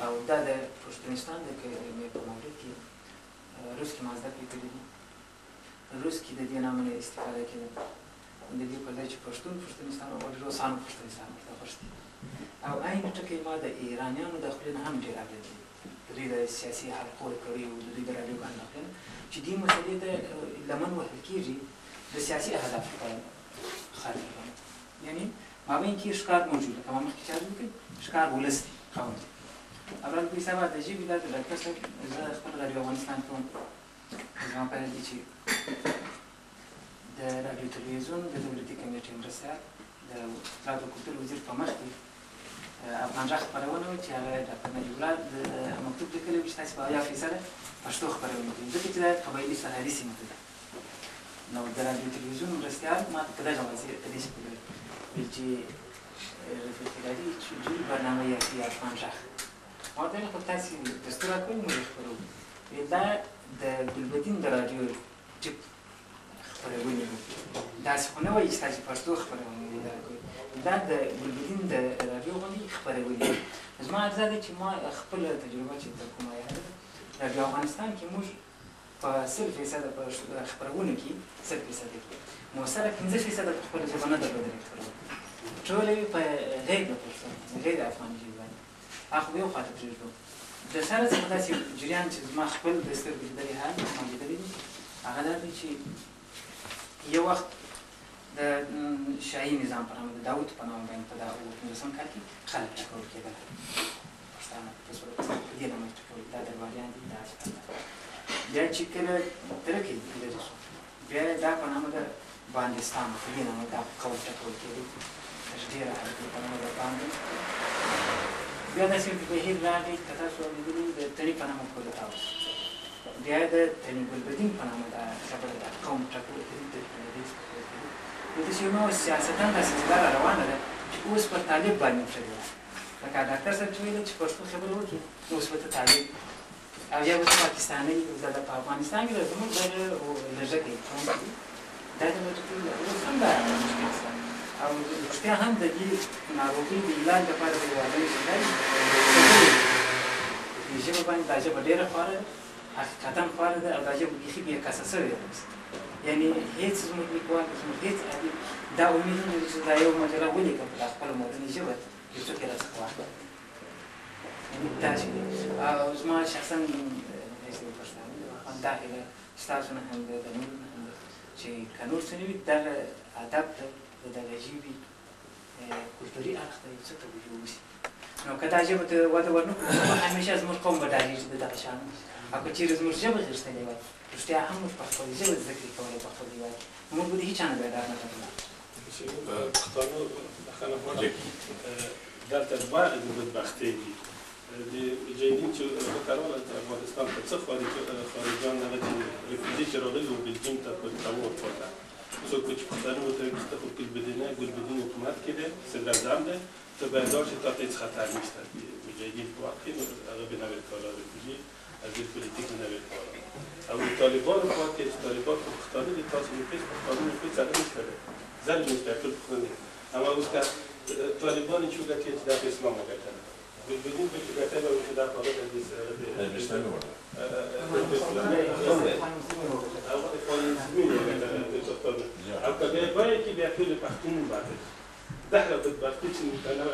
او دا د پښتونستان د کلمې په مورد کې روس کې ما زده کړې کړې دي. روس کې د دې نامه نه استفاده کېده، د دې پر ځای چې پښتون پښتونستان وغواړي، روسانو پښتونستان ورته غوښتي. او عین ټکی ما د ایرانیانو د خولې نه هم ډېر اورېدلی، د دوی د سیاسي حلقو د کړیو، د دوی د راډیوګانو د خولې نه، چې دې مسئلې ته لمن وهل کېږي د سیاسي اهدافو په خاطر باندې. یعنې مابین کې ښکار موجود، لکه ما مخکې چې عرض وکړ، ښکار ولس دی، قوم دی. اول کوی صاحب د ژبې دا د ډاکټر صاحب زه خپل راډیو افغانستان کوم، زما په یاد دي چې د راډیو تلویزیون د دولتي کمېټې مرستیال د اطلاعاتو او کلتور وزیر په مخ کې افغان غږ خپرونه وه چې هغه ډاکټر نجیب الله د مکتوب لیکلی و چې تاسې په 70% پښتو خپرونې کوي، ځکه چې دا قبایلي سرحدي سیمه ده. نو د راډیو تلویزیون مرستیال ما ته په دغه وضع په دې شکل ویل چې رفیق هلالي چې جوړ برنامه یې افغان غږ، ما ورته ویل خو تاسې دستور راکوئ موږ یې خپروو. ویل دا د ګلبدین د راډیو ټیپ خپرونې دي، داسې خو نه وایي چې تاسې پښتو خپرونې دي دا کوئ، دا د ګلبدین د راډیو غوندې خپرونې دي. زما عرض دا دی چې ما خپله تجربه چې تر کومه یاده ده، راډیو افغانستان کې موږ په 100% په خپرونو کې 100% کې موثره 5% په خپله ژبه نه درلودلې خپرونې، ټولې په غیر د پښتو غیر افغاني ژبې باندې. هغه خو یو خواته پرېږدو. د سره څخه داسې جریان چې زما خپل د سترګو لیدلی حال ما لیدلی دی، هغه دا دی چې یو وخت د شاهي نظام په نامه د داود په نامه باندې په دا 15 کال کې خلک ټکول کېدل، پښتانه په دې نامه ټکول، دا درباریان دي، دا بیا چې کله تره کې لرې شو، بیا دا په نامه د باندستان په دې نامه دا قوم ټکول کېدل، تر ډېره حده په نامه د باندې. بیا داسې بهیر راغی که تاسو اورېدلي د تڼي په نامه کودتا وشوه، بیا د تڼي ګلبدین په نامه دا خبره ده قوم ټکول کېدل، ټکول کېدل. نو داسې یو نوع سیاستاً دا سلسله را روانه ده چې اوس پر طالب باندې نښلې ده. لکه ډاکټر صاحب چې ویل چې پښتو خبرې وکړي نو اوس به ته طالب او یا به ته پاکستانی، دا په افغانستان کې زموږ دغه لږکۍ قوم دي، دا د لږکۍ اوس هم دا مشکل شته. او رښتیا هم د دې ناروغۍ د علاج لپاره د یوازینۍ شی دا دی چې ژبه باندې دا ژبه ډېره خواره ده، حقیقتا خواره ده، او دا ژبه بیخي بې کسه شوې ده اوس. یعنې هېڅ زموږ لیکوال، زموږ هېڅ ادیب دا امید نه لري چې دا یو مجله ولیکم په دا خپله مورنۍ ژبه یو څوک یې راڅخه واخلي. یعنې داسې دی. او زما شخصا حیث د پښتانه دا هیله ستاسو نه هم ده، د نورو نه هم ده چې که نور څه نه وي دغه ادب ته د دغه ژبې کلتوري اړخ ته یو څه توجه وشي. نو که دا ژبه ته وده ورنه کړو همیشه زموږ قوم به ډارېږي د دغه شانو. او که چېرې زموږ ژبه غښتلې وای، رښتیا هم موږ په خپله ژبه زده کړې کولای په خپل هېواد کې، موږ به د هېچا نه بیا ډار نه لرلو. پښتانو بخښنه غواړم، دلته دوه د بدبختۍ دي. د مجاهدین چې وکړول د افغانستان په څه خارجان هغه چې refugee چې راغلي وو بلجیم ته په تمور پاته څوک چې پښتانه ورته ویل چې ته خو ګلبدینه ګلبدین حکومت کې دی، صدراعظم دی، ته باید لاړ شې، تا ته هېڅ خطر نشته. مجاهدین په وخت کې هغه به نه ورکوله refugee asile politique نه ورکوله. او د طالبانو په وخت کې چې طالبان خو پښتانه دي، تاسو نو هېڅ پښتانه نو هېڅ هغه نشته دی، ظلم نشته، ټول پښتانه دي. اما اوس که طالبان چې وګټي چې دا په اسلام وګټله، ګلبدین به چې ګټله او چې دا په هغه د او که بیا بایه کې بیا ټول پښتون باندې دغه بدبختي چې موږ نه